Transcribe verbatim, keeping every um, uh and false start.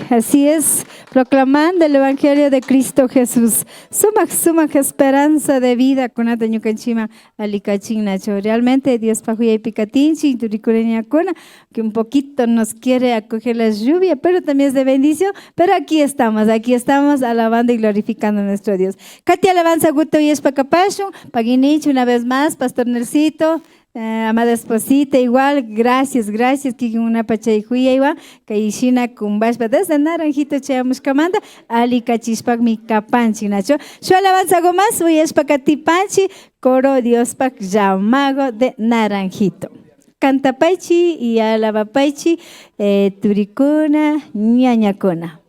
Así es, proclamando el Evangelio de Cristo Jesús. Sumak, sumak esperanza de vida kunata ñukanchiman alikachin nachu. Realmente Diospa juyaypi katinchik, turikuna ñañakuna, que un poquito nos quiere acoger la lluvia, pero también es de bendición. Pero aquí estamos, aquí estamos alabando y glorificando a nuestro Dios. Kati alabanza gusto y espacapashun, paguinichi una vez más, Pastor Nelsito. Eh, amada esposita, igual, gracias, gracias, kikinkunapa chay juyaywan, kay shina kumbashpa, desde Naranjito chayamushkamanta, alikachishpakmi kapanchik, nachu. Shuk alabanzagu más, uyashpa katipanchik, coro Diospak llamago de Naranjito. Cantapaychik y alabapaychik, eh, turikuna, ñañakuna.